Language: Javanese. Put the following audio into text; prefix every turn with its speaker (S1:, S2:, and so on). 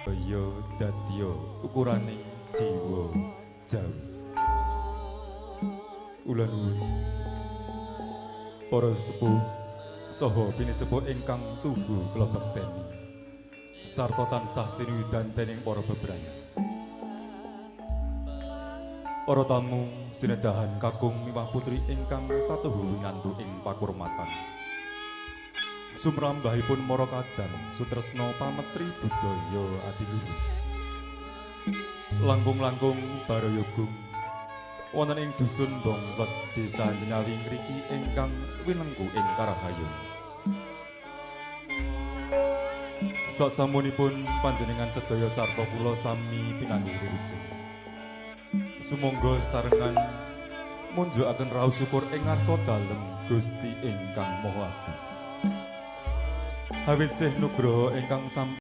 S1: Ya dadya ukuraning jiwa Jawi. Kula nuwun para sesepuh saha pinisepuh ingkang tuhu kula bekteni sarta tansah sinuyudan dening para bebrayan. Para tamu sinedahan kakung miwah putri ingkang satuhu winantu ing pakurmatan. Sumrambahipun mara kadang sutresna pametri budaya adiluhur. Langkung-langkung baroyogung wonten ing dusun Bongplot Desa Jenawi ngriki ingkang winengku ing Karahayon. Sasampunipun panjenengan sedaya sarta kula sami pinanggih wilujeng. Sumangga sarengan munjukaken raos syukur ing ngarsa dalem Gusti ingkang Maha Agung. Awit sih nugroho ingkang sampun